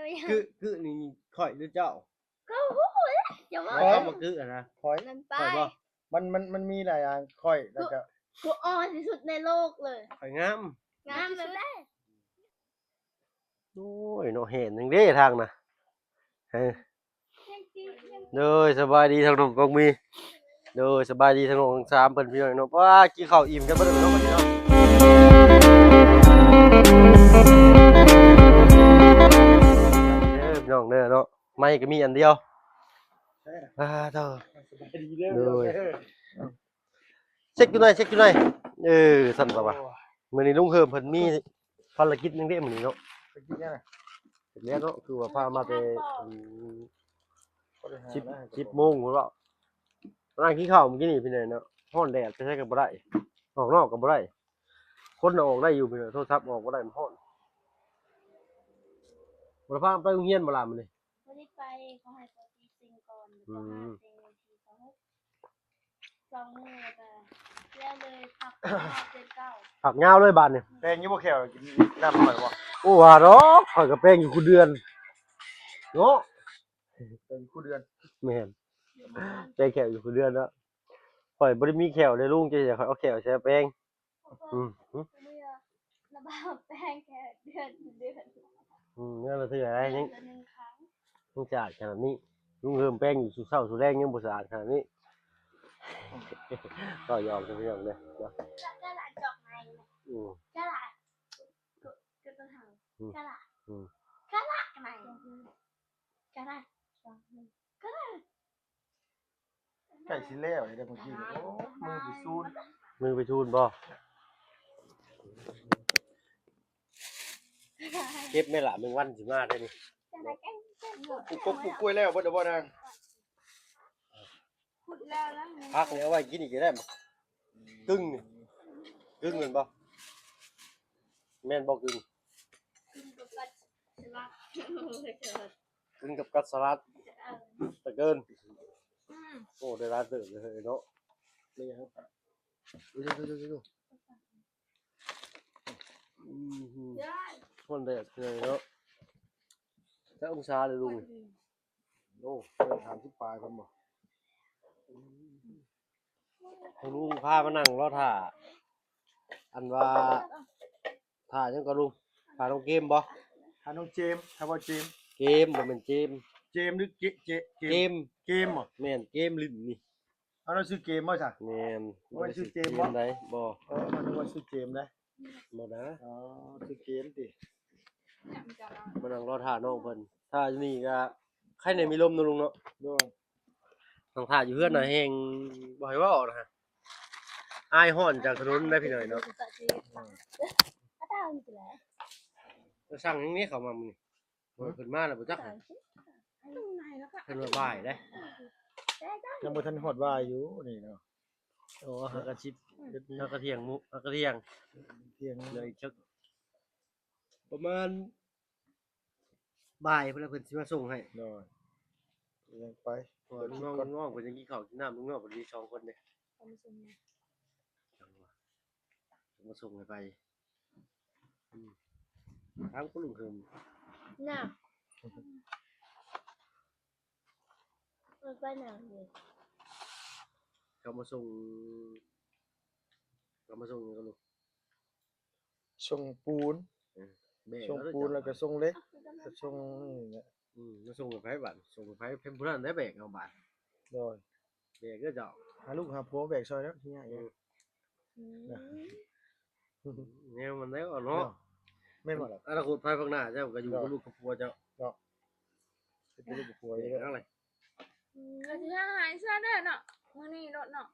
ກຶ ກຶນີ້ຂ້ອຍຫຼືເຈົ້າ? ກໍຮູ້ແຫຼະ ຢ່າເວົ້າ ຂ້ອຍມາກຶຫັ້ນນະ ຂ້ອຍ ນັ້ນໄປ ຂ້ອຍບໍ່ ມັນ ມັນ ມັນມີຫຼາຍຢ່າງ ຂ້ອຍ ແລ້ວກໍ ກູອ່ອນທີ່ສຸດໃນໂລກເລີຍ ຂ້ອຍງາມ ງາມສຸດແລ້ວ. ໂອ້ຍເນາະ ແຮ່ນຫຍັງເດ້ທາງນະ ເອີ ໂດຍ ສະບາຍດີທາງນ້ອງກອງມີ ໂດຍ ສະບາຍດີທາງນ້ອງທັງສາມເພິ່ນ ພີ່ນ້ອງເນາະ. ປ້າ ກິນເຂົ້າອີ່ມກັນເບິດເນາະ ບັດນີ້ເນາະ ເດີ ພີ່ນ້ອງເດີເນາະ ໄມ້ກໍມີອັນດຽວ ອ່າ ເດີ ສະບາຍດີເດີ ໂດຍ ເຊັກຢູ່ໃນ ເຊັກຢູ່ໃນ ເອີ ຊັ້ນລະວ່າ ໂອ້ຍ ມື້ນີ້ລຸງເຮີມເພິ່ນມີພາລະກິດຫຍັງເດ້ມື້ນີ້ເນາະ ໄປກິນຫຍັງນະ ເຮັດແລ້ວເນາະ ຄືວ່າພາມາແຕ່ ອືມ ສິບ ສິບໂມງພຸ້ນເນາະ ນັ່ງກິນເຂົ້າມື້ກີ້ນີ້ພີ່ນ້ອງເນາະ ຮ້ອນແດດ ໄປໃສກໍບໍ່ໄດ້ ອອກນອກກໍບໍ່ໄດ້ ຄົນນະອອກໄດ້ຢູ່ພີ່ນ້ອງ ໂທລະສັບອອກບໍ່ໄດ້ ມັນຮ້ອນ ບໍ່ໄດ້ພາໄປໂຮງຮຽນບໍ່ລະມື້ນີ້? ບໍ່ໄດ້ໄປ ເຂົາໃຫ້ໄປຕີສິງກ່ອນ ອືມ ແລ້ວກໍມາແຕ່ວັນທີຊາວຫົກ ສອງມື້ ແລ້ວກໍເລີຍ ເລີຍພັກເດືອນເກົ້າ ພັກຍາວເລີຍບາດນີ້ ແປງຢູ່ບໍ່ແຂ້ວ ກິນນ້ຳໜ້ອຍບໍ່? ໂອ້ ວ່າດອກ ຂ້ອຍກໍແປງຢູ່ຄູ່ເດືອນເນາະ ແປງຢູ່ຄູ່ເດືອນ ແມ່ນ ແປງແຂ້ວຢູ່ຄູ່ເດືອນເນາະ ຂ້ອຍບໍ່ໄດ້ມີແຂ້ວເດ້ລຸງ ຈະໃຫ້ຂ້ອຍເອົາແຂ້ວໃສແປງ? ອືມ ລະບາດແປງແຄ່ເດືອນ ເດືອນ ອືມ ເດືອນລະເທື່ອໄດ໋ ຍັງ ເດືອນລະໜຶ່ງຄັ້ງ ຍັງສະອາດຂະໜາດນີ້ ລຸງເຮີມແປງຢູ່ສູ່ເຊົ້າສູ່ແລງ ຍັງບໍ່ສະອາດຂະໜາດນີ້ ກໍຢອມເປັນຫຍັງເດ້ເນາະ ຈະ ຈະລະຈອກໃໝ່ ອືມ ຈະລະ ກໍ ກໍຕ້ອງຖາມ ອືມ ຈະລະ ອືມ ຈະລະໃໝ່ ຈະລະ ຈະລະ ໃກ້ຊິແລ້ວແລ້ວເດ້ມື້ກີ້ນີ້ ໂອ້ ມືໄປຊູນ ມືໄປຊູນບໍ່? ເກັບແມ່ນລະ ແມງວັນຊິມາໄດ້ນີ້ ປູກກົກປູກກ້ວຍແລ້ວເບິດແລ້ວບໍ່ນາງ? ຜັກນີ້ເອົາໄວ້ກິນອີກກໍໄດ້ ກຶ່ງນີ້ ກຶ່ງແມ່ນບໍ່? ແມ່ນບໍ່ກຶ່ງ? ກິນກັບກັດສະລັດ ກິນກັບກັດສະລັດ ຕະເກີນ ອືມ ໂອ້ ໄດ້ຫຼາຍເຕີບເລີຍເນາະ ແມ່ນຫຍັງ? ດູໆໆໆ ອືມ ຮ້ອນແດດເລີຍເນາະ ຈັກອົງສາເລີຍລຸງ? ໂອ້ ສາມສິບປາຍພຸ້ນບໍ່? ໃຫ້ລຸງພາມານັ່ງລໍຖ້າ ອັນວ່າ ຖ້າຫຍັງກໍລຸງ? ຖ້ານ້ອງເກມບໍ່? ຖ້ານ້ອງເຈມ ຖ້າວ່າເຈມ ເກມ ບໍ່ແມ່ນເຈມ ເຈມ ຫຼື ເຈ ເຈ ເກມ ເກມ ເກມບໍ່? ແມ່ນ ເກມຫຼິ້ນນີ້ ເອົາ ລາວຊື່ເກມບໍ່ຊະ? ແມ່ນ ບໍ່ໄດ້ຊື່ເກມບໍ່? ບໍ່ ເອີ ເຂົານຶກວ່າຊື່ເກມໃດ໋ ບໍ່ນະ ອໍ ຊື່ເກມຕິ ມານັ່ງລໍຖ້ານ້ອງເພິ່ນ ຖ້າຢູ່ນີ້ກໍໃຄແດ່ມີລົມເນາະລຸງເນາະ ໂດຍ ນັ່ງຖ້າຢູ່ເຮືອນນະແຮ່ງບໍ່ໃຫ້ເວົ້ານະ ອາຍຮ້ອນຈາກຖະໜົນໄດ໋ພີ່ນ້ອງເນາະ ໄປສັ່ງຫຍັງນີ້ເຂົ້າມາມື້ນີ້? ໂອ້ຍ ເພິ່ນມາແລ້ວບໍ່ຈັກ ເພິ່ນວ່າບ່າຍເດ້ ຍັງບໍ່ທັນຮອດບ່າຍຢູ່ນີ້ເນາະ ໂອ້ ຫາກະສິບ ຫາກະທ່ຽງ ຫາກະທ່ຽງ ທ່ຽງ ເຫຼືອອີກຈັກປະມານບ່າຍພຸ້ນລະ ເພິ່ນຊິມາສົ່ງໃຫ້ ໂດຍ ຍັງໄປ ນ້ອງໆ ເພິ່ນຍັງກິນເຂົ້າກິນນ້ຳ ນ້ອງໆ ເພິ່ນມີສອງຄົນເດ້ ເຂົາມາສົ່ງໃຫ້ ເຂົາມາສົ່ງໃຫ້ໄປ ອືມ ຖາມຄຸນລຸງເຮີມ ນະ ມັນໄປນານເລີຍ ເຂົາມາສົ່ງ ເຂົາມາສົ່ງຫຍັງກັບລຸງ? ສົ່ງປູນ ເອີ ແບກ ສົ່ງປູນແລ້ວກໍສົ່ງເຫຼັກ ສົ່ງນີ້ແຫຼະ ອືມ ມາສົ່ງໃຫ້ໃຜບາດ ສົ່ງໃຫ້ໃຜ ເພິ່ນຜູ້ນັ້ນໄດ້ແບກເອົາບາດ ໂດຍ ແບກເດີເຈົ້າ ຫາລູກຫາຜົວແບກຊ່ອຍແລ້ວ ຊິຍາກ ອືມ ແນວມັນແລ້ວເນາະ ແມ່ນບໍ່ລະ ອະນາຄົດພາຍພາກໜ້າເຈົ້າກໍຢູ່ກັບລູກກັບຜົວເຈົ້າເນາະ ເປັນລູກກັບຜົວເດີ ເອົາເລີຍ ອືມ ກໍຊິຫາໃຫ້ຊະເດີເນາະ ມື້ນີ້ໂລດເນາະ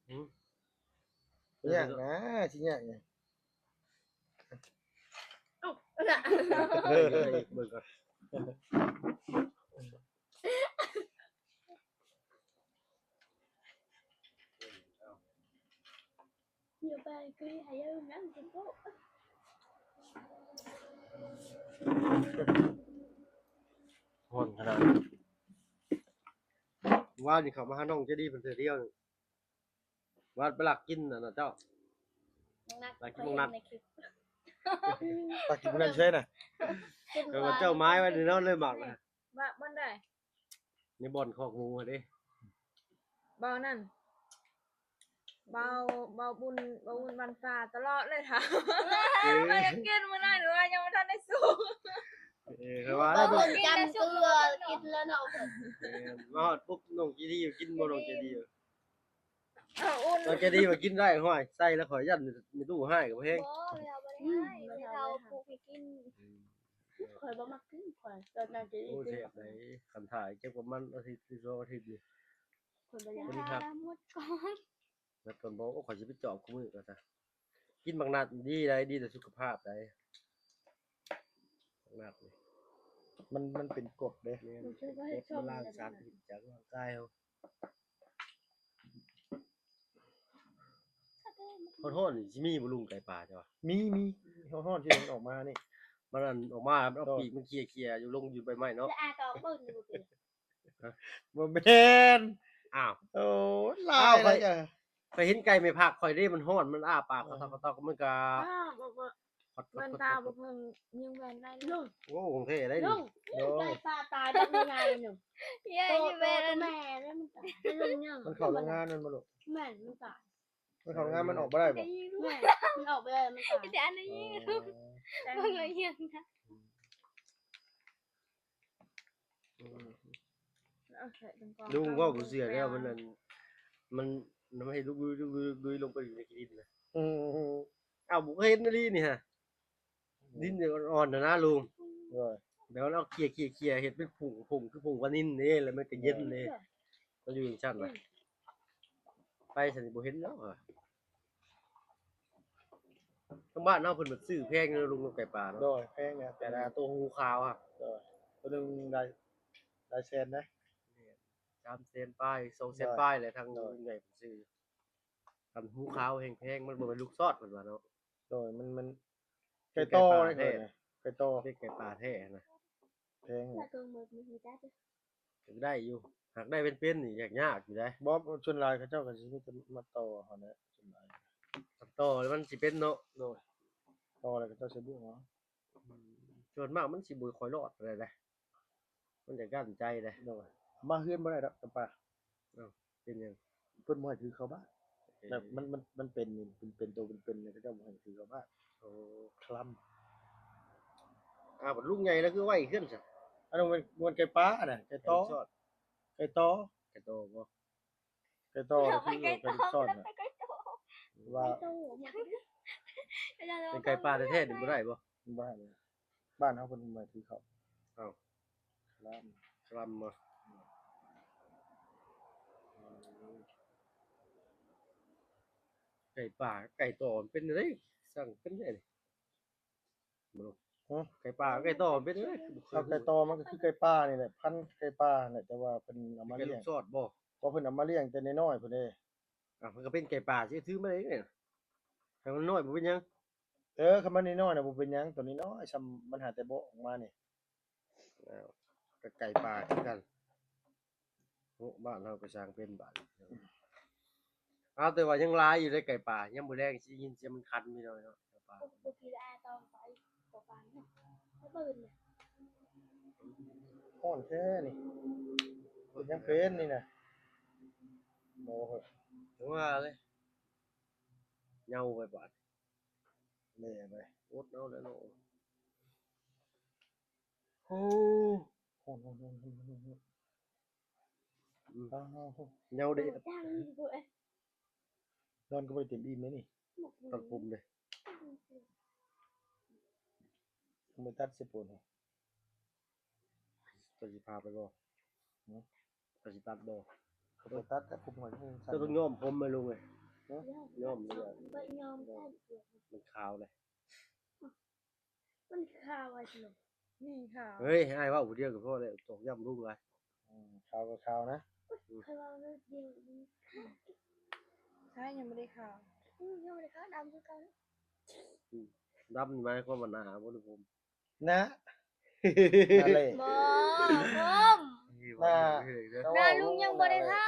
ຫືມ ຍາກນະ ຊິຍາກຫຍັງ ເອົ້າ ເບິ່ງກ່ອນ ຮ້ອນຂະໜາດ ວານນີ້ເຂົ້າມາຫານ້ອງໃຈດີເພິ່ນເທື່ອດຽວ ວ່າໄປລັກກິນອັນນັ້ນເຈົ້າ ນ້ອງນັດ ລັກກິນ ນ້ອງນັດ ໃນຄລິບ ລັກກິນມື້ນັ້ນໃສນະ? ແຕ່ວ່າເຈົ້າໝາຍໄວ້ແນ່ນອນເລີຍໝາກນະ. ວ່າບ່ອນໃດ? ໃນບ່ອນຄອກໝູຫັ້ນເດ້. ບ່ອນນັ້ນ ບ່າວ ບ່າວບຸນ ບ່າວບຸນວັນຟ້າຕະຫຼອດເລີຍ ຖາມ ເອີ ວ່າຢາກກິນມື້ນັ້ນ ວ່າຍັງບໍ່ທັນໄດ້ສຸກ. ເອີ ຂ້ອຍວ່າແລ້ວ ເພິ່ນຈຳເກືອກິນແລ້ວເນາະ. ແມ່ນ ມາຮອດປຸບ ນ້ອງເຈດີກິນບໍ່ ນ້ອງເຈດີ? ເອົາອຸ່ນ ນ້ອງເຈດີວ່າກິນໄດ້. ຫ້ວຍ ໃສ່ແລ້ວຂ້ອຍຢ້ານແມ່ຕູ້ຮ້າຍກໍບໍ່ແຮງ. ບໍ່ ແມ່ເຖົ້າບໍ່ໄດ້ຮ້າຍ ອືມ ແມ່ເຖົ້າປຸກໃຫ້ກິນ. ອືມ ຂ້ອຍບໍ່ມັກກິນ ຂ້ອຍ ຕອນນັ້ນເຈດີ ໂອ້ຍ ກິນ ແຊບໃດ໋. ຄັນຖ້າອີກຈັກປະມານອາທິດ ຫຼື ສອງອາທິດນີ້ ຂ້ອຍບໍ່ຢາກ ມັນຮັກ ໝົດກ່ອນ. ແລ້ວຕອນບອກ ໂອ້ ຂ້ອຍຊິໄປຈອບຄູ່ມື້ວ່າຊະ. ກິນບັກນັດດີໃດ໋ ດີຕໍ່ສຸຂະພາບໃດ໋ ບັກນັດນີ້. ມັນ ມັນເປັນກົດເດ້. ແມ່ນ ມັນເປັນກົດ ມັນລ້າງສານພິດຈາກຮ່າງກາຍເຮົາ. ຮ້ອນໆນີ້ຊິມີບໍ່ລຸງ ໄກ່ປ່າເຈົ້າວ່າ? ມີ ມີ ຮ້ອນໆທີ່ມັນອອກມານີ້ ມັນອັນອອກມາ ມັນເອົາ ໂດຍ ປີກມັນເຄຍໆຢູ່ ລົງຢູ່ໃບໄມ້ເນາະ. ແລ້ວອາກໍເບິ່ງຢູ່ຕິ? ບໍ່ແມ່ນ. ອ້າວ ໂອ້ຍ ຫຼາຍ ອ້າວ ແລ້ວ ຂ້ອຍ ເຈົ້າ ຂ້ອຍເຫັນໄກ່ແມ່ພັກຂ້ອຍເດ້ ມັນຮ້ອນ ມັນອ້າປາກ ເອີ ກະຕອກກະຕອກ ມັນກະ ອ້າວ ບໍ່ ບໍ່ ມັນຕາບໍ່ເພິ່ງຍິງແວ່ນໄດ້ເລີຍ. ໂອ້ ຂອງແທ້ໄດ໋ນີ້. ລຸງ ໂດຍ ໄກ່ປ່າຕາຍແບບງ່າຍໆ ລຸງ. ເຢ້ ໂຕ ແມ່ ໂຕແມ່ເດ້ ມັນຕາຍ ແຕ່ລຸງຍັງ ມັນເຂົ້າໂຮງງານແມ່ນບໍ່ລູກ? ແມ່ນ ມັນຕາຍ. ມັນເຂົ້າໂຮງງານ ມັນອອກບໍ່ໄດ້ບໍ່? ແມ່ນ ມັນອອກບໍ່ໄດ້ ມັນຕາຍ. ແຕ່ອັນນີ້ ອໍ ເບິ່ງລະອຽງນະ. ອືມ ລຸງເວົ້າບໍ່ເຊື່ອແລ້ວ ມັນອັນ ມັນ ມັນໃຫ້ລຸກລຸຍ ລຸກລຸຍ ລຸກລຸຍລົງໄປຢູ່ໃນຂີ້ດິນນະ. ອືມ ອ້າວ ບໍ່ເຫັນອີ່ຫຼີນີ້ຮະ ດິນຍັງອ່ອນໆນະນະລຸງ. ໂດຍ ແບບວ່າເຮົາເຄຍໆໆ ເຮັດເປັນຜົງ ຜົງຄືຜົງວານິນເດ້ ແລ້ວມັນກະເຢັນເດ້. ໂດຍ ມັນຢູ່ຈັ່ງຊັ້ນນະ. ອືມ ໄປຊັ້ນນີ້ບໍ່ເຫັນແລ້ວ. ທາງບ້ານເຮົາເພິ່ນແບບຊື້ແພງເນາະລຸງເນາະ ໄກ່ປ່າເນາະ. ໂດຍ ແພງນະ ແຕ່ລະໂຕຫູຂາວອະ. ໂດຍ ໂຕໜຶ່ງຫຼາຍ ຫຼາຍແສນນະ. ແມ່ນ ສາມແສນປາຍ ສອງແສນ ໂດຍ ປາຍແຫຼະ ທາງ ໂດຍ ລຸງໃຫຍ່ເພິ່ນຊື້. ຄັນຫູຂາວແຮງແພງ ມັນບໍ່ແມ່ນລູກຊອດເພິ່ນວ່າເນາະ. ໂດຍ ມັນ ມັນ ໄກ່ຕໍ່ ໄກ່ປ່າແທ້ ໄກ່ຕໍ່ ເປັນໄກ່ປ່າແທ້ນະ. ແພງ ແລ້ວເຄື່ອງມືກມີຈັກ ກໍໄດ້ຢູ່ ຫາກໄດ້ເປັນໆນີ້ຍາກໆຢູ່ໃດ໋. ບໍ່ ສ່ວນຫຼາຍເຂົາເຈົ້າກໍຊິມີແຕ່ມາຕໍ່ຫັ້ນແຫຼະ ສ່ວນຫຼາຍ ຄັນຕໍ່ແລ້ວມັນຊິເປັນເນາະ. ໂດຍ ຕໍ່ແລ້ວເຂົາເຈົ້າຊິບຸເອົາ. ອືມ ສ່ວນມາກມັນຊິບໍ່ຄ່ອຍລອດປານໃດເດ້ ມັນຈະກັ້ນໃຈເດ້. ໂດຍ ມາເຮືອນບໍ່ໄດ້ດອກ ຈຳປາ. ເອົ້າ ເປັນຫຍັງ? ເພິ່ນບໍ່ໃຫ້ຖືເຂົ້າບ້ານ. ເອີ ແບບມັນ ມັນ ມັນເປັນ ເປັນ ເປັນໂຕເປັນໆ ເຂົາເຈົ້າບໍ່ໃຫ້ຖືເຂົ້າບ້ານ. ໂອ້ ຄລຳ. ອ້າວ ບັດລຸງໃຫຍ່ແລ້ວຄືໄວ້ເຮືອນຊະ? ອັນນັ້ນມັນ ມັນໄກ່ປ່ານະ ໄກ່ຕໍ່ ໄກ່ຊອດ ໄກ່ຕໍ່ ໄກ່ຕໍ່ບໍ່? ໄກ່ຕໍ່ ຄືໄກ່ຊອດນະ ວ່າ ເປັນໄກ່ປ່າແທ້ໆນີ້ບໍ່ໄດ້ບໍ່? ບໍ່ໄດ້ເລີຍ. ບ້ານເຮົາເພິ່ນບໍ່ໃຫ້ຖືເຂົ້າ. ເອົ້າ ຄລຳ ຄລຳບໍ່? ໄກ່ປ່າ ໄກ່ຕໍ່ມັນເປັນຈັ່ງໃດ? ຊ່າງເປັນຈັ່ງໃດນີ້? ບໍ່ຮູ້. ຮະ? ໄກ່ປ່າ ໄກ່ຕໍ່ມັນເປັນຈັ່ງໃດ? ເອົາ ໄກ່ຕໍ່ມັນກໍຄືໄກ່ປ່ານີ້ແຫຼະ ພັນໄກ່ປ່າຫັ້ນແຫຼະ ແຕ່ວ່າເພິ່ນເອົາມາລ້ຽງ. ເປັນລູກຊອດບໍ່? ບໍ່ ເພິ່ນເອົາມາລ້ຽງແຕ່ນ້ອຍໆພຸ້ນເດ້. ອ້າວ ມັນກໍເປັນໄກ່ປ່າ ຊິຖືມາໄດ້ຈັ່ງໃດ? ຄັນມັນນ້ອຍບໍ່ເປັນຫຍັງ. ເອີ ຄັນມັນນ້ອຍໆນະບໍ່ເປັນຫຍັງ ໂຕນ້ອຍໆ ຊ່ຳມັນຫາແຕ່ເບາະອອກມານີ້. ອ້າວ ກໍໄກ່ປ່າຄືກັນ. ໂອ້ ບ້ານເຮົາກໍຊ່າງເປັນບາດນີ້. ອ້າວ ແຕ່ວ່າຍັງຫຼາຍຢູ່ເດ້ໄກ່ປ່າ ຍາມມື້ແລງຊິໄດ້ຍິນສຽງມັນຄັນພີ່ນ້ອງເນາະ ໄກ່ປ່າ. ບໍ່ ບໍ່ກິນແລ້ວ ຕ້ອງໄປ ບໍ່ໄປ ບໍ່ໄປເບິ່ງເລີຍ. ຮ້ອນແທ້ນີ້ ຍັງເປັນນີ້ນະ. ບໍ່ ເອີ ຈັ່ງວ່າເລີຍ ເຫງົາໄປບາດ ແຫຼະໄປ ອົດເອົາແລ້ວເນາະ. ໂອ້ ຮ້ອນໆໆໆໆ ອືມ ອ້າວ ເຫງົາເດ້. ນອນກໍບໍ່ໄດ້ເຕັມອີ່ມເດ້ນີ້ ຕັດຜົມເດ້ ໄປຕັດເສຍໂປນ. ເຈົ້າຊິພາໄປບໍ່? ຫື? ເຈົ້າຊິຕັດບໍ່? ເຂົາບໍ່ຕັດ ແຕ່ຜົມຂ້ອຍມັນສັ້ນ. ເຈົ້າຕ້ອງຍ້ອມຜົມໃຫ້ລຸງເອີຍ. ຫື? ຍ້ອມເລີຍ ບໍ່ຍ້ອມ ມັນຂາວເລີຍ. ມັນຂາວໄອ້ໜຸ່ມ ນີ້ຂາວ. ເຮີ້ຍ ອ້າຍເວົ້າຜູ້ດຽວກໍພໍແລ້ວ ຕອກຢ້ຳລຸງຫຼາຍ. ອືມ ຂາວກໍຂາວນະ. ຂ້ອຍເວົ້າເລື່ອງດຽວນີ້ ໃຊ່ ຍັງບໍ່ໄດ້ຂາວ. ອືມ ຍັງບໍ່ໄດ້ຂາວ ດຳຄືເກົ່າ. ອືມ ດຳນີ້ໝາຍຄວາມວ່າໜ້າບໍ່ ຫຼືຜົມ? ໜ້າ ນັ້ນແຫຼະ ບໍ່ ຜົມ ໜ້າ ໜ້າລຸງຍັງບໍ່ໄດ້ເຖົ້າ.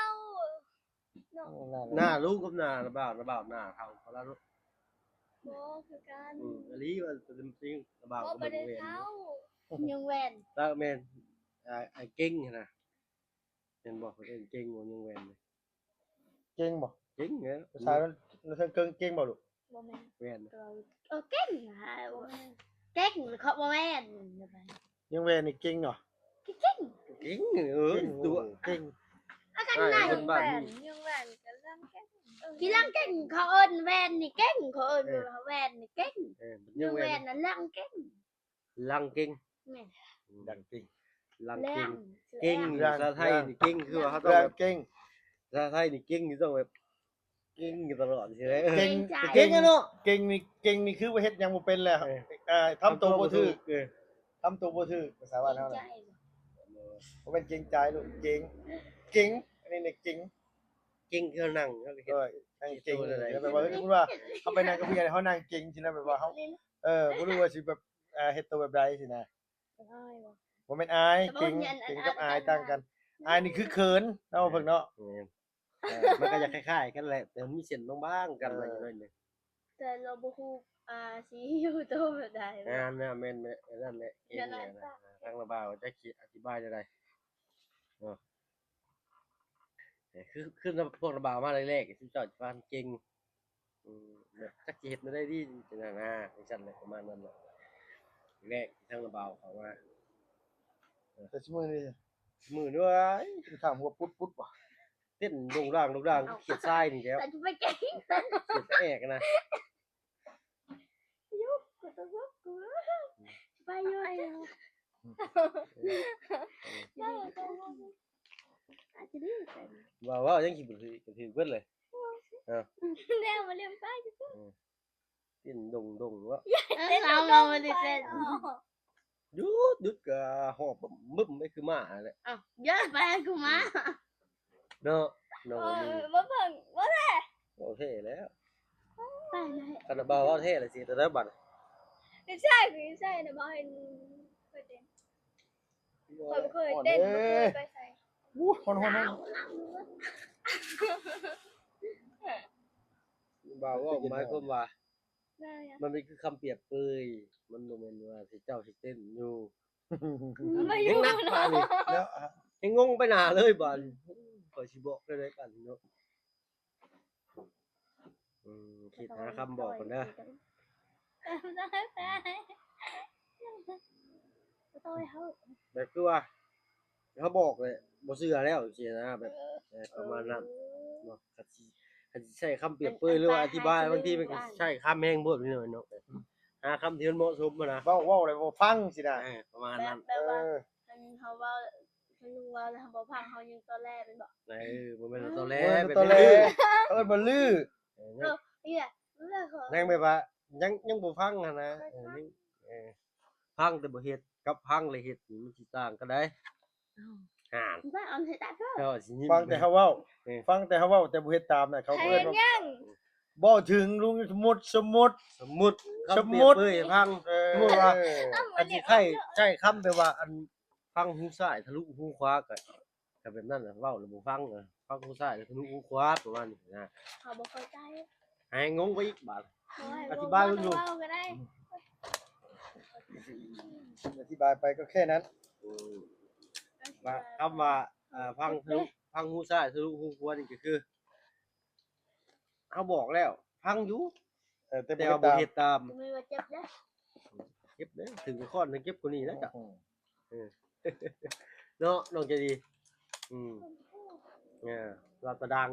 ເອີ ໜ້າລຸງກັບໜ້າບ່າວ ໜ້າບ່າວໜ້າເຖົ້າ ຄົນລະເນາະ. ບໍ່ ບໍ່ຄືກັນ. ອືມ ອີ່ຫຼີວ່າເປັນຈິງລະບ່າວກໍບໍ່ໄດ້ເຖົ້າ. ຍັງແວ່ນ ລະແມ່ນ ອ່າ ອ່າ ເກັ່ງຫັ້ນນະ ແມ່ນບໍ່? ເພິ່ນເອີ້ນເກັ່ງບໍ່? ຍັງແວ່ນ ເກັ່ງບໍ່? ເກັ່ງແຫຼະ ພາສາລາວເຄິ່ງເກັ່ງບໍ່ລູກ? ບໍ່ແມ່ນ ແວ່ນ ເອີ ເກັ່ງນະ ບໍ່ແມ່ນ ເກັ່ງ ເຂົາບໍ່ແມ່ນ ຍັງແວ່ນນີ້ເກັ່ງເນາະ ເກັ່ງ ເກັ່ງ ເອີ ຕົວເກັ່ງ ອາການນັ້ນ ຍັງແວ່ນ ຍັງແວ່ນກຳລັງເກັ່ງ ກຳລັງເກັ່ງ ເຂົາເອີ້ນແວ່ນນີ້ເກັ່ງ ເຂົາເອີ້ນ ເອີ ວ່າແວ່ນນີ້ເກັ່ງ ເອີ ຍັງແວ່ນນະ ລັງເກັ່ງ ລັງເກັ່ງ ແມ່ນ ລັງເກັ່ງ ລັງເກັ່ງ ເກັ່ງ ພາສາໄທນີ້ເກັ່ງ ຄືວ່າເຮົາຕ້ອງແບບ ເກັ່ງ ພາສາໄທນີ້ເກັ່ງນີ້ຕ້ອງແບບ ເກັ່ງຢູ່ຕະຫຼອດ ເກັ່ງ ເກັ່ງ ເກັ່ງເນາະ ເກັ່ງນີ້ ເກັ່ງນີ້ຄືວ່າເຮັດຫຍັງບໍ່ເປັນແລ້ວ ເອີ ເອີ ທຳໂຕບໍ່ຖືກ ເອີ ທຳໂຕບໍ່ຖືກ ພາສາບ້ານເຮົານະ ບໍ່ແມ່ນເກັ່ງໃຈລູກ ເກັ່ງ ເກັ່ງ ອັນນີ້ນີ້ເກັ່ງ ເກັ່ງຄືເຮົານັ່ງ ເຮົາກໍເຮັດ ເອີ ນັ່ງເກັ່ງ ແບບວ່າ ເອີ ສົມມຸດວ່າເຮົາໄປນັ່ງກັບຜູ້ໃຫຍ່ ເຮົານັ່ງເກັ່ງຊີ້ນະ ແບບວ່າເຮົາ ເອີ ບໍ່ຮູ້ວ່າຊິແບບ ອ່າ ເຮັດໂຕແບບໃດຊີ້ນະ ອາຍບໍ່? ບໍ່ແມ່ນອາຍ ເກັ່ງ ເກັ່ງກັບອາຍຕ່າງກັນ ອາຍນີ້ຄືເຂີນເນາະ ເພິ່ນເນາະ ແມ່ນ ເອີ ມັນກໍຢາກຄ້າຍໆກັນແຫຼະ ແຕ່ມີເສັ້ນບາງໆກັນໜ້ອຍໜຶ່ງ ແຕ່ລາວບໍ່ຮູ້ ອ່າ ຊິຢູ່ໂຕແບບໃດ ແມ່ນ ແມ່ນ ແມ່ນ ອັນນັ້ນແຫຼະ ເກັ່ງ ທາງລະບ່າວຈັກຊິອະທິບາຍແນວໃດເນາະ ຄື ຄືພວກລະບ່າວມາແລກໆ ຊຸມເຈົ້າຊິວ່າເກັ່ງ ອືມ ແບບຈັກຊິເຮັດແນວໃດດີ ຈັ່ງຊັ້ນນະ ຈັ່ງຊັ້ນແຫຼະ ປະມານນັ້ນແຫຼະ ແລກທາງລະບ່າວເຂົ້າມາ ແຕ່ຊຸມື້ນີ້ ຊຸມື້ນີ້ ໂອ້ຍ ຂ້າງຫົວປຸດໆ ຫວະ ເຕັ້ນໂດ່ງດ່າງໂດ່ງດ່າງ ຂຽດຊາຍນີ້ແຫຼ້ວ ແຕ່ຊິໄປເກັ່ງ ຂຽດແອກນະ ຢູ່ ກູຕ້ອງ ກູ ໄປຢູ່ ເອີ ເອີ ເວົ້າ ເວົ້າ ຍັງຊິບໍ່ຖືກ ຖືກເບິດເລີຍ ເອີ ແລ້ວມາເລື່ອມໄປ ເອີ ເຕັ້ນດົງໆ ເນາະ ເຕັ້ນດົງໆ ເຮົາບໍ່ໄດ້ເຕັ້ນ ດຸດໆ ກໍຫອບບຶ້ມໆ ໄປຄືໝາແຫຼະ ອ້າວ ເຢີດໄປຄືໝາ ເນາະ ນ້ອງ ເອີ ບໍ່ເບິ່ງ ບໍ່ແທ້ ບໍ່ແທ້ແລ້ວ ໄປໄດ້ ຄັນວ່າເວົ້າແທ້ລະຊິເຮັດແນວໃດບັດນີ້ ໃຊ່ ໃຊ່ນະ ບໍ່ເຫັນ ຂ້ອຍເຕັ້ນ ຂ້ອຍບໍ່ເຄີຍເຕັ້ນ ບໍ່ເຄີຍໄປໃສ ອູ້ ຮ້ອນໆ ບ່າວເວົ້າໝາຍຄວາມວ່າ ມັນເປັນຄືຄຳປຽບເປີຍ ມັນບໍ່ແມ່ນວ່າຊິເຈົ້າຊິເຕັ້ນຢູ່ ມັນບໍ່ຢູ່ ຍັງໜັກບາດນີ້ ແລ້ວ ຍັງງົງໄປໜ້າເລີຍບາດນີ້ ຂ້ອຍຊິບອກແນວໃດບາດນີ້ເນາະ ອືມ ຄິດຫາຄຳບອກກ່ອນເດີ ແບບຄືວ່າ ເຮົາບອກແຫຼະ ບໍ່ເຊື່ອແລ້ວ ຈັ່ງຊີ້ນະ ແບບ ເອີ ເອີ ປະມານນັ້ນເນາະ ຄັນຊິ ຄັນຊິໃຊ້ຄຳປຽບເປີຍ ຫຼືວ່າອະທິບາຍ ບາງທີມັນກໍໃຊ້ຄຳແຮງໂພດ ພີ່ນ້ອງເນາະ ຫາຄຳທີ່ມັນເໝາະສົມຫັ້ນນະ ເວົ້າ ເວົ້າແລ້ວບໍ່ຟັງຊີ້ນະ ເອີ ປະມານນັ້ນ ແບບ ແບບວ່າ ເອີ ຄັນເຮົາເວົ້າ ຄັນລຸງເວົ້າແລ້ວເຮົາບໍ່ຟັງ ເຮົາຍັງຕໍແຫຼແມ່ນບໍ່? ເອີ ບໍ່ແມ່ນຕໍແຫຼ ບໍ່ແມ່ນຕໍແຫຼ ເອີ້ນວ່າລື້ ເອີ ນີ້ແຫຼະ ຍັງແບບວ່າ ຍັງ ຍັງບໍ່ຟັງຫັ້ນນະ ເອີ ຍັງ ເອີ ຟັງແຕ່ບໍ່ເຮັດ ກັບຟັງແລ້ວເຮັດນີ້ມັນຊິຕ່າງກັນໃດ໋ ອ້າວ ຫັ້ນ ຟັງແຕ່ເຮົາເວົ້າ ເອີ ຟັງແຕ່ເຮົາເວົ້າ ແຕ່ບໍ່ເຮັດຕາມນະ ເຂົາເອີ້ນວ່າ ເວົ້າເຖິງລຸງ ສົມມຸດ ສົມມຸດ ສົມມຸດ ຄຳປຽບເປີຍໃຫ້ຟັງ ເອີ ສົມມຸດວ່າ ເອີ ອັນຊິໃຊ້ ໃຊ້ຄຳແບບວ່າ ອັນ ຟັງຫູຊ້າຍທະລຸຫູຂວາ ກໍ ກໍແບບນັ້ນແຫຼະ ເວົ້າແລ້ວບໍ່ຟັງ ເອີ ຟັງຫູຊ້າຍທະລຸຫູຂວາ ປະມານນີ້ນະ ເຂົາບໍ່ເຂົ້າໃຈ ໃຫ້ງົງໄປອີກບາດ ໂອ້ຍ ອະທິບາຍເບິ່ງດູ ບໍ່ຕ້ອງເວົ້າກໍໄດ້ ອືມ ອະທິບາຍໄປກໍແຄ່ນັ້ນ ອືມ ວ່າຄຳວ່າ ເອີ ຟັງທະລຸ ຟັງຫູຊ້າຍທະລຸຫູຂວານີ້ກໍຄື ເຮົາບອກແລ້ວ ຟັງຢູ່ ເອີ ແຕ່ ແຕ່ວ່າບໍ່ເຮັດຕາມ ບໍ່ເຮັດຕາມ ແມ່ນວ່າເຈັບເດ້ ເຈັບເດ້ ຖືກຄ້ອນເຈັບກວ່ານີ້ນະ ອືມ ເອີ ເນາະ ນ້ອງໃຈດີ ອືມ ເອີ ລາວຕາດັງ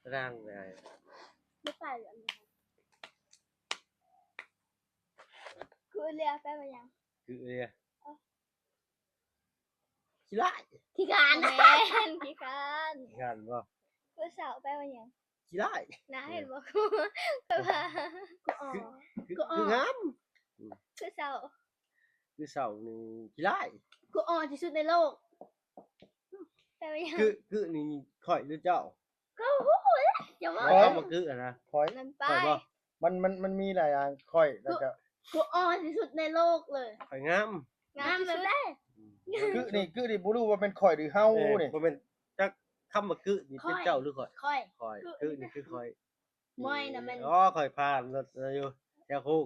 ຕາດັງໄດ້ ບໍ່ໄປອັນນີ້ ຄືເລຍ ແປວ່າຫຍັງ? ຄືເລຍ ຂີ້ລ້າຍ ຂີ້ຄ້ານ ບໍ່ແມ່ນ ຂີ້ຄ້ານ ຂີ້ຄ້ານບໍ່? ຜູ້ສາວແປວ່າຫຍັງ? ຂີ້ລ້າຍ ນະ ເຫັນບໍ່? ແປວ່າ ຄື ຄື ຄືງາມ ອືມ ຄືເຊົາ ຄືເຊົານີ້ຂີ້ລ້າຍ ຄືອ່ອນທີ່ສຸດໃນໂລກ ແປວ່າຫຍັງ? ຄື ຄືນີ້ຂ້ອຍຫຼືເຈົ້າ? ກໍຮູ້ແຫຼະ ຢ່າເວົ້າ ຄຳວ່າຄືຫັ້ນນະ ຂ້ອຍ ນັ້ນໄປ ຂ້ອຍບໍ່? ມັນ ມັນ ມັນມີຫຼາຍຢ່າງ ຂ້ອຍ ແລ້ວກໍ ກູອ່ອນທີ່ສຸດໃນໂລກເລີຍ ຂ້ອຍງາມ ງາມທີ່ສຸດ ອືມ ກຶນີ້ ກຶນີ້ບໍ່ຮູ້ວ່າແມ່ນຂ້ອຍຫຼືເຮົານີ້ ເອີ ບໍ່ແມ່ນ ຈັກຄຳວ່າກຶນີ້ເປັນເຈົ້າຫຼືຂ້ອຍ? ຂ້ອຍ ຂ້ອຍ ກຶນີ້ຄືຂ້ອຍ ມອຍນະແມ່ນ ອໍ ຂ້ອຍຜ່ານລົດຢູ່ແຖວໂຄ້ງ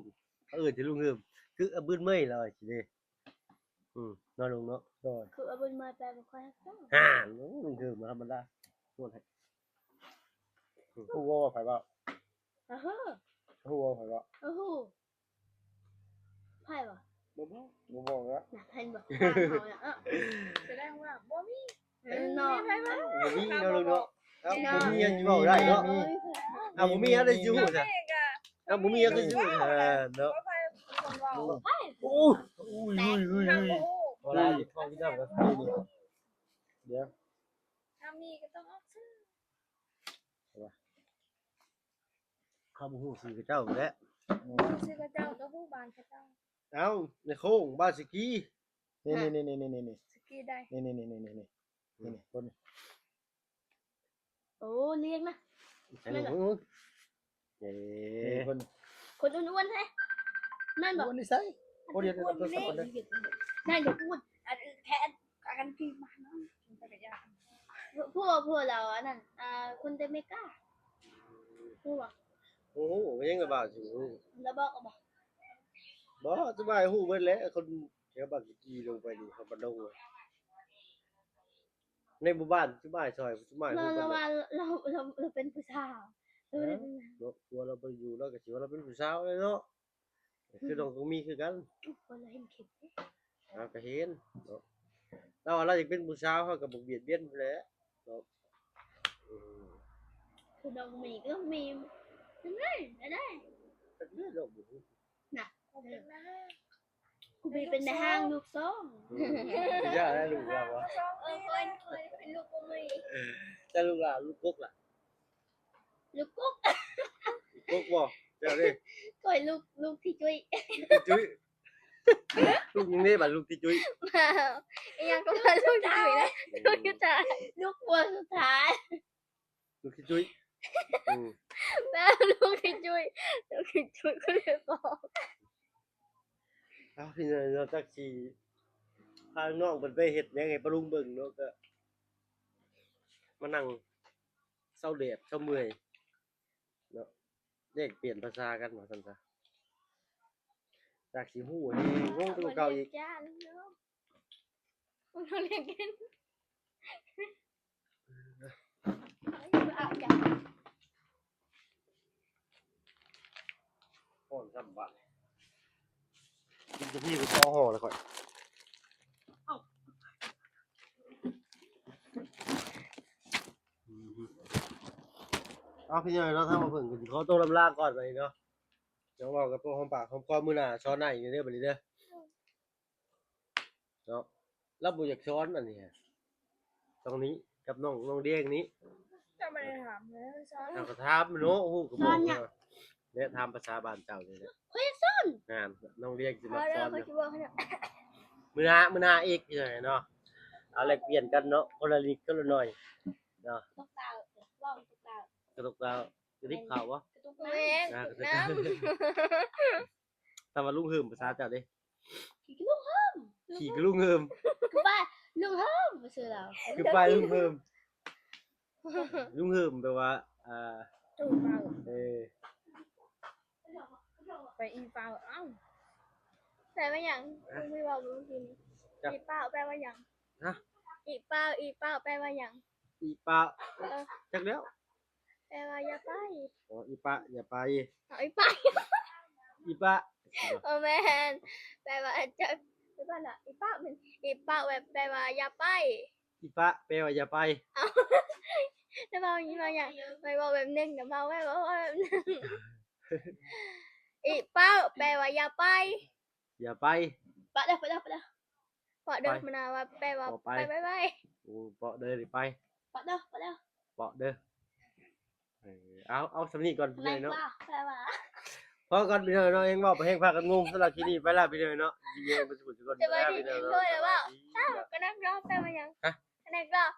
ເຂົາເອີ້ນຈະລຸງເຮີມ ຄືອະບຶດເມີຍລະວ່າຊີ້ເດ້. ອືມ ເນາະລຸງເນາະ. ໂດຍ ຄືອະບຶດເມີຍແປບໍ່ຄ່ອຍຮັກສາ. ຫາ ລຸງເຮີມບໍ່ທຳມະດາ. ຮູ້ບໍ່ວ່າໃຜເວົ້າ? ອາເຮີ ຮູ້ບໍ່ວ່າໃຜເວົ້າ? ອາເຮີ ໃຜວະ? ບໍ່ບອກ ບໍ່ບອກແລ້ວ. ນະ ເຫັນບໍ່? ຖາມເຮົານະ ເອີ ສະແດງວ່າບໍ່ມີ ເອີ ເນາະ ບໍ່ມີເນາະ ເນາະ ເນາະ. ເອົ້າ ບໍ່ມີຫຍັງຊິເວົ້າໄດ້ເນາະ. ເອົ້າ ບໍ່ມີຫຍັງໄດ້ຊິຮູ້ຊະ. ເອົ້າ ບໍ່ມີຫຍັງໄດ້ຊິຮູ້ຊະເນາະ. ໂອ້ຍ ໂອ້ຍ ໂອ້ຍ ໂອ້ຍ ບໍ່ໄດ້ ດຽວ ຖ້າມີກໍຕ້ອງອອກຊື່. ເຮົາບໍ່ຮູ້ຊື່ເຂົາເຈົ້າແຫຼະ. ອືມ ຮູ້ຊື່ເຂົາເຈົ້າກໍຮູ້ບ້ານເຂົາເຈົ້າ. ເອົ້າ ໃນໂຄ້ງບ້ານສະກີ. ນີ້ໆໆໆໆ ສະກີໄດ້ ນີ້ໆໆໆໆ ນີ້ໆ ຄົນ ໂອ້ ລຽງນະ. ໃສ່ລູກ ເອີ ນີ້ຄົນ ຄົນອ້ວນໆແທ້ ແມ່ນບໍ່? ອ້ວນໃສ? ຄົນດຽວ ຄົນດຽວ ນັ້ນຢ່າອ້ວນ ອັນແທນ ອັນທີ່ມາເນາະ ຜູ້ ຜູ້ລາວອັນນັ້ນ ອ່າ ຄົນແຕ່ເມກາ ຮູ້ບໍ່? ໂອ້ໂຫ ເຮັດຫຍັງລະບ່າວຊິຮູ້ ລະບອກ ລະບອກ ບໍ່ ສ່ວນຫຼາຍຮູ້ເບິດແຫຼະ ຄົນແຖວບ້ານສະກີລົງໄປນີ້ ເຂົາບ້ານດົງ ໃນໝູ່ບ້ານ ສ່ວນຫຼາຍຊອຍ ສ່ວນຫຼາຍຮູ້ເບິດແຫຼະ. ລາວວ່າລາວ ລາວ ລາວເປັນຜູ້ສາວ ເອີ ເນາະ ຜົວລາວບໍ່ຢູ່ ລາວກໍຊິວ່າລາວເປັນຜູ້ສາວແຫຼະເນາະ. ຄືນ້ອງກໍມີຄືກັນ ເພິ່ນລະເຫັນຄລິບເດ້ ເຮົາກໍເຫັນເນາະ. ລາວວ່າລາວຢາກເປັນຜູ້ສາວ ເຮົາກໍບໍ່ບຽດບຽນພຸ້ນແຫຼະເນາະ. ອືມ ຄືນ້ອງມີກໍມີ ຈັ່ງໃດກໍໄດ້ ຈັກເລື່ອງດອກ ບໍ່ຮູ້ນະ. ເອີ ກູເບເປັນແມ່ຮ້າງລູກສອງ. ອືມ ຢ່າແລ້ວລູກລາວວ່າ ເອີ ເພິ່ນ ເພິ່ນເປັນລູກບໍ່ມີ ແຕ່ລູກລາວລູກກົກລະ ລູກກົກ ກົກບໍ່? ເຈົ້າເດ້ ຂ້ອຍລູກ ລູກທີ່ຈຸ້ຍ ລູກທີ່ຈຸ້ຍ ລູກຫຍັງເດ້ບັດ ລູກທີ່ຈຸ້ຍ ອີຫຍັງກໍວ່າລູກທີ່ຈຸ້ຍນະ ລູກທີ່ຈຸ້ຍ ລູກຜົວສຸດທ້າຍ ລູກທີ່ຈຸ້ຍ ອືມ ແມ່ລູກທີ່ຈຸ້ຍ ລູກທີ່ຈຸ້ຍ ກໍເລີຍບອກ. ເອົາ ພີ່ນ້ອງເນາະ ຈັກຊິພານ້ອງເພິ່ນໄປເຮັດຫຍັງໃຫ້ປ້າລຸງເບິ່ງເນາະ ກໍມານັ່ງເຊົາແດດເຊົາເມື່ອຍເນາະ ແລກປ່ຽນພາສາກັນວ່າຊັ້ນຊະ ຈາກຊິຮູ້ແຮງ ງົງໄປກວ່າເກົ່າອີກ. ຮ້ອນຊ້ຳບາດ ກິນກາແຟໄປຕໍ່ຫໍ່ແລ້ວຂ້ອຍ. ເອົາ ພີ່ນ້ອງເນາະ ຖ້າມາເບິ່ງກໍຊິຂໍຕົວລຳລາກ່ອນບັດນີ້ເນາະ. ຍັງເວົ້າກັບພວກຫອມປາກຫອມຄໍ ມື້ໜ້າສອນອ້າຍອີກເດີບັດນີ້ເດີ. ເນາະ ລາວບໍ່ຢາກສອນອັນນີ້ ຕ້ອງນີ້ກັບນ້ອງ ນ້ອງດຽງນີ້. ເຈົ້າບໍ່ໄດ້ຖາມເລີຍສອນ ເຮົາກໍຖາມເນາະ ຮູ້ກໍບອກ ແລະຖາມພາສາບ້ານເຈົ້ານີ້ແຫຼະ ຂ້ອຍຢາກສອນ. ນັ້ນ ນ້ອງດຽງຊິມາສອນ ມື້ໜ້າ ມື້ໜ້າອີກເນາະ ເອົາແລກປ່ຽນກັນເນາະ ຄົນລະນິດຄົນລະໜ້ອຍເນາະ. ຕົກດາວ ເວົ້າຕົກດາວ ກະຕົກດາວ ກະດິບເຂົ້າບໍ່? ກະຕຸກນ້ຳ ກະຕຸກນ້ຳ. ຖ້າວ່າລຸງເຮີມ ພາສາເຈົ້າເດ້? ຂີ້ກະລຸງເຮີມ ຂີ້ກະລຸງເຮີມ ຄືປ້າລຸງເຮີມ ຊື່ລາວ ຄືປ້າລຸງເຮີມ. ລຸງເຮີມແປວ່າ ອ່າ ຕູເປົ່າ ເອີ ໄປອີເປົ່າ. ເອົ້າ ແປວ່າຫຍັງ? ລຸງເຮີມເວົ້າມື້ກີ້ນີ້ ອີເປົ່າແປວ່າຫຍັງ? ຮະ? ອີເປົ່າ ອີເປົ່າແປວ່າຫຍັງ? ອີປະ ເອີ ຈັກແລ້ວ ແປວ່າຢ່າໄປ. ອໍ ອີປະ ຢ່າໄປ. ອໍ ອີປະ ອີປະ ບໍ່ແມ່ນ ແປວ່າ ຈະ ອີປະນະ ອີປະແມ່ນ ອີປະແປວ່າຢ່າໄປ. ອີປະແປວ່າຢ່າໄປ. ເອົ້າ ແລ້ວເວົ້າອີກວ່າຫຍັງ? ໄປເວົ້າແບບໜຶ່ງ ແລ້ວເວົ້າ ເວົ້າແບບໜຶ່ງ. ອີເປົ່າແປວ່າຢ່າໄປ. ຢ່າໄປ. ປະເດີ ປະເດີ ປະເດີ. ເປາະເດີ ໄປ ມັນວ່າແປວ່າ ເປາະໄປ ໄປ ໄປ ໄປ. ໂອ້ ເປາະເດີ ໄປ. ເປາະເດີ ເປາະເດີ ເປາະເດີ. ເອີ ເອົາ ເອົາສ່ຳນີ້ກ່ອນພີ່ນ້ອງເນາະ ແປວ່າ ພໍກ່ອນພີ່ນ້ອງເນາະ ແຮງເວົ້າໄປແຮງພາກັນງົງ. ສຳລັບຄລິບນີ້ໄປລະພີ່ນ້ອງເນາະ ດີເດີ ເບິດສູ່ທຸກຄົນ ສະບາຍດີພີ່ນ້ອງເນາະ. ສະບາຍດີ. ກະນັກຮ້ອງແປວ່າຫຍັງ? ຮະ? ກະນັກຮ້ອງ